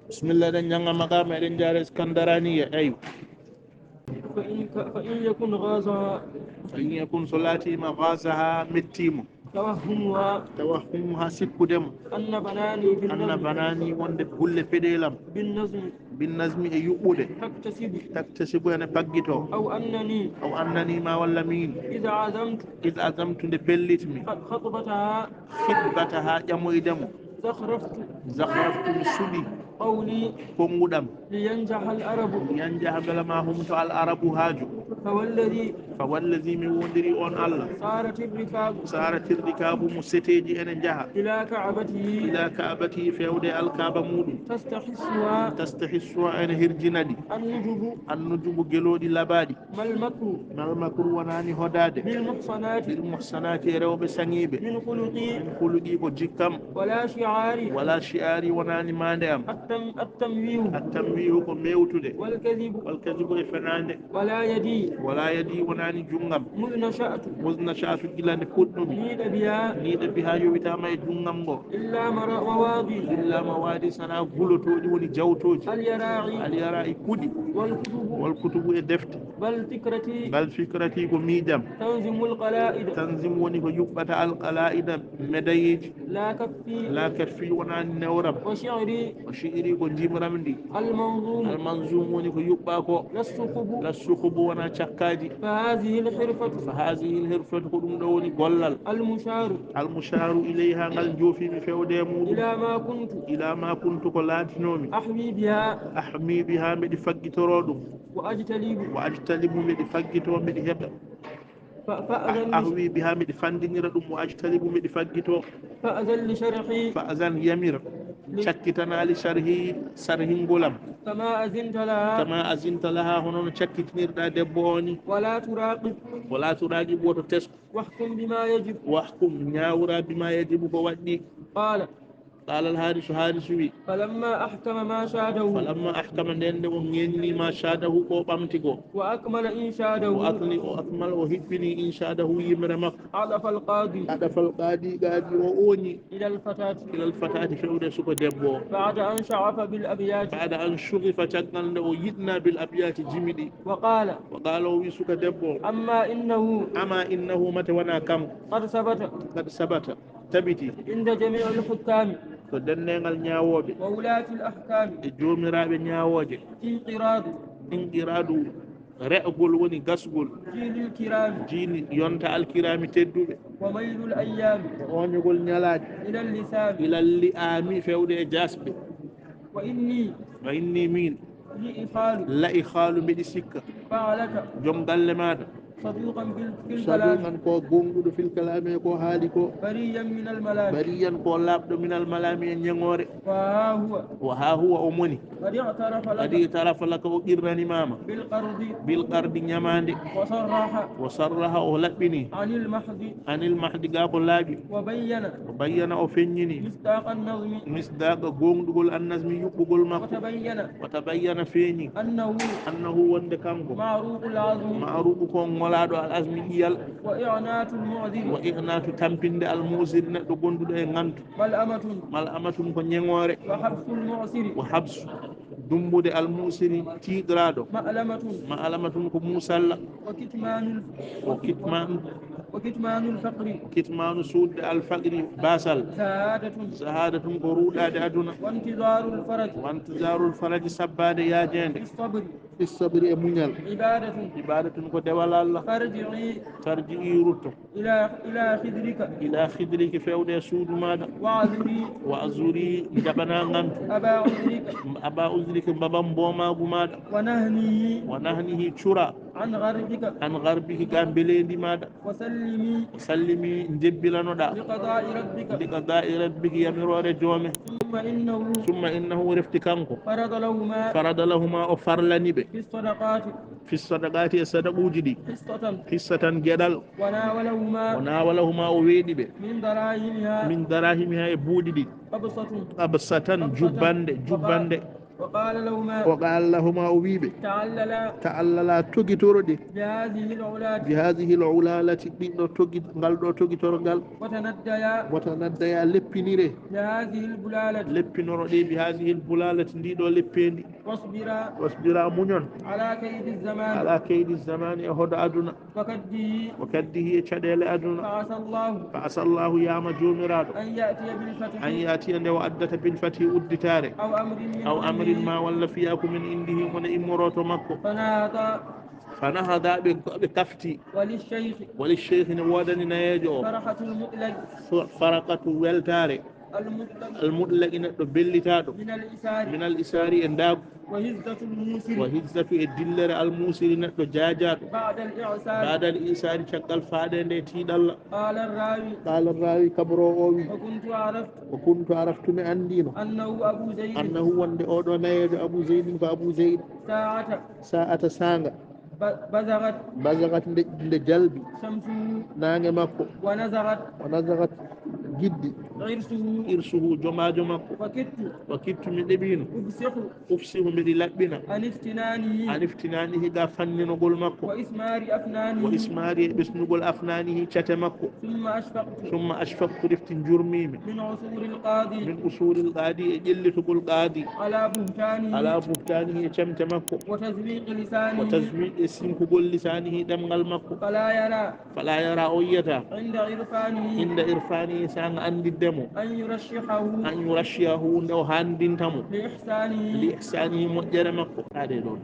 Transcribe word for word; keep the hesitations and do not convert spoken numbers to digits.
Bismillah, eɗen jannga maqaama, eɗen jaara Iskandaraniya. Eywa. فإن, ك- فإن يكن غازها Fa in yakun, so laatiima, ghazaha, mettii mo. توهمها Tawahhumuha, sikkude mo. أن بناني Anna بالنظم banani, wonde bulle peɗeelam. بالنظم Bin nazmi, e yuɓɓude. تكتسب Taktasibu, ene paggitoo. أو أنني Aw annani, ma walla miin. إذا عزمت Id azamtu, nde pellitmi. خطبتها Khitbataha, ƴamoyde mo. زخرفت Zakhraftu, mi suɓi. قولي Konnguɗam. لينجح العرب Yanjaha, mbela ma humto al arabu haaju. فوالذي Fa wallazi, mi wondiri on Allah. صارت الركاب Sara tirdi kaabu mo seteeji ene njaha. إلى كعبته Ila kaabati, fewde alkaaba muɗum. تستحسها Tastahissuha, ene hirjina ɗi. النجب Annujubu, gelooɗi labaaɗi. ما المكر Mal makru, wonaani hodaade. بالمحصنات Bil muhsanaati, e rewɓe saŋiiɓe. من خلقي Min khuluqi, ko jikkam. ولا شعاري Wala shi'aari, wonaani maande am. التم التمويه At-tamwiihu, ko mewtude. والكذب Wal kazibu, e fenaande. ولا يدي Wala yadi, wonaani junngam. مذ نشأت Muz nasha'tu, gila nde puɗɗumi. نيد بها Niida biha, yowitaama e junngam ngo. إلا مرا- مواضي Illa mawaadi, sana gulotooɗi, woni jawtooji. اليراعي Al yara'i, kuɗi. والكتب Wal kutubu, e defte. بل فكرتي Bal fikrati, ko miijam. تنظم القلائد Tanzim, woni ko yuɓɓata al qala'ida, medayeeji. لا كفي La kaffi, wonaani newram. وشعري O shi'iri, ko njimram ndi. المنظوم Al manzum, woni ko yuɓɓa ko. لا الصخب La sukhubu, wona cakkaaji. فهذه الحرفة Fa hazihi al hirfatu, ko ɗum ɗo woni gollal. المشار Al musharu ilayha, ngal njoofiimi fewde e muɗum. إلى ما كنت Ila ma kuntu, ko laatinoomi. أحوي بها Ahmi biha, mbeɗi faggitoro ɗum. وأجتلب Wa ajtalibu, mbeɗi faggito, mbeɗi heɓa. ف- فأذن Ahwi biha, mbeɗi fanndinira ɗum. Wa ajtalibu, mbeɗi faggito. فأذن لشرحي Fa azan, yamir. Cakkitana li sharhi, sarhingolam. كما أذنت لها Kama azinta laha, hono no cakkitinirɗa debbo o ni. ولا تراقب Wala turaqib, woto tesku. واحكم بما يجب Wahkum, ñaawra bima yajibu, ko waɗɗi. قال Qala al Harisu, Harisu wi. فلما أحكم ما شاده Falamma ahkama, nden nde o ŋeñni ma shadahu, ko ɓamti ko. وأكمل إنشاده O akli, o akmal, o hiɓɓini inshadahu, yimre makko. عطف القاضي Adafa al qadi, qadi o ooñi. إلى الفتاة Ilal fatati, fewde suko debbo o. بعد أن شغف بالأبيات Baada an shugifa, caggal nde o yiɗna bil abiyati, jimi ɗi. وقال Wa qala, o wi suka debbo o. أما إنه Ama innahu, mate wona kanko. قد ثبت Qad sabata, tabiti. عند جميع الحكام Ko denndengal ñaawooɓe. وولاة الأحكام E joomiraaɓe ñaawooje. انقراض Inqiradu, re'gol woni gasgol. جيل الكرام Jiili yonta alkiraami tedduɓe. وميل الأيام E ooñogol ñalaaɗe. إلى اللسان Ilal li'aami, fewde e jasɓe. وإني Wa inni min. لإخال La'i khaalu, mbeɗi sikka. فعلك Joom galle maaɗa. صدوقا بال- بالكلام Saduqan, ko goonguɗo, fil kalaami, ko haali ko. بريا من الملام Bariyan, ko laaɓɗo, minal malaami, e ñeŋoore. وها هو Wa ha huwa, o moni. قد اعترف Qad لك i'tarafa laka, o qirrani ma ma. بالقرض Bil qardi, ñamaande. وصرح Wa sarraha, o laɓɓini. عن المحض Anil mahdi, ga ko laaɓi. وبين O bayyana, o feññini. مصداق النظم Misdaqa, goonguɗugol, annasmi, yuɓɓugol makko. وتبين Wa tabayyana, feeñi. أنه Annahu, wonde kanko. معروق العزم Ma'ruubu, ko ŋolaaɗo al azmi ƴiyal. وإعنات المعذر Wa i'naatu, tampinde al mu'zir, neɗɗo gonduɗo e ŋantu. ملأمة Mal'amatun, ko ñeŋoore. وحبس المعسر Wa habsu, dumbude al mu'siri, tiiɗraaɗo. مألمة Ma'lamatun, ko muusalla. وكتمان ال- Ko kitmaanu, وكتمان الفقر kitmaanu, suuɗde al faqri, baasal. زهادة Zahaadatun, ko ruuɗaade aduna. وانتظار الفرج Wa intizaarul faraji, sabbaade yaajeende. بالصبر Fi sabri, e muñal. عبادة Ibaadatun, ko dewal Allah. فارجعي Tarji'i, rutto. إلى إلى خدرك Ila khidriki, fewde e suudu maaɗa. واعذري Wa azuri, jaɓana ŋantu. أبا عذرك Aba uzriki, mbabam boomaagu maaɗa. ونهنيه Wa nahnihi, cura. عن غربك An garbiki, ga mbeleendi maaɗa. وسلمي Sallimi, njebbilanoɗa. لقضاء ربك Li qada'i rabbiki, yamiroore joome. ثم إنه Summa innahu, refti kanko. فرض لهما Farada lahuma, o farlani ɓe. في الصدقات Fi sadaqaati, e sadaquuji ɗi. حصة Hissatan, geɗal. وناولهما O nawalahuma, o weeɗi ɓe. من دراهمها Min darahimiha, e buuɗi ɗi. قبضة Qabsatan, jubbande, jubbande. وقال لهما وقال لهما, o wii ɓe, تعللا ta'allala, togitoroɗe, بهذه العلاة بهذه العلالة, ɗin ɗo togi, ngal ɗo togitorgal, وتنديا وتنديا, leppinire, بهذه البلالة leppinoroɗe, بهذه البلالة, ndi ɗo leppeendi, واصبرا واصبرا, muñon, على كيد الزمان على كيد الزمان, e hodo aduna, وكده وكده, e caɗeele aduna. فعسى الله فعسى الله, yaama Joomiraaɗo, أن يأتي بالفتح أن يأتي, nde o addata, بالفتح, udditaare, أو أمر من أو أمر, عنده ma walla fiyaa ko min indihi, wona immorooto makko. فنهض فنهض, ɓe, ɓe kafti. وللشيخ وللشيخ, ne woodani nayeejo o, فرحة المطلق ف-, فرحة, weltaare, المطلق المطلق, neɗɗo bellitaaɗo, من الإسار من الإسار, e ndaagu, وهزة الموسر وهزة, e dillere, الموسر, neɗɗo jaajaaɗo, بعد الإعسار بعد الإعسار, caggal faaɗeende e tiiɗalla. قال الراوي قال الراوي, kabroowo o wii, وكنت عرفت وكنت عرفت, mi anndiino, أنه أبو زيد أنه, wonde oɗo nayeejo Abu Zeydin ko Abu Zeyd, ساعة ساعة, saanga, ب- بزغت بزغت, nde, nde jalbi شمسه naange makko, ونزغت ونزغت, giddi, عرسه عرسه, jomaajo makko. فكدت وكدت, mi ɗeɓiino, أفصح أفصح, mbiɗi laɓɓina, عن افتنانه عن افتنانه, ga fanninogol makko, وإسمار أفنانه وإسمار, e ɓesnugol أفنانه, cate makko. ثم أشفقت ثم أشفقت, refti njurmiimi, من عصور القاضي من عصور القاضي, e ƴellitugol qaadi, على بهتانه على بهتانه, e cemte makko, وتزويق لسانه وتزويق, e sinkugol لسانه, ɗemngal makko. فلا يرى فلا يرى, o yiyataa, عند عرفانه عند عرفانه, saanga anndidde mo, أن يرشحه أن يرشحه, nde o haandinta mo, لإحسانه لإحسانه, moƴƴere makko. Haa ɗe ɗoon.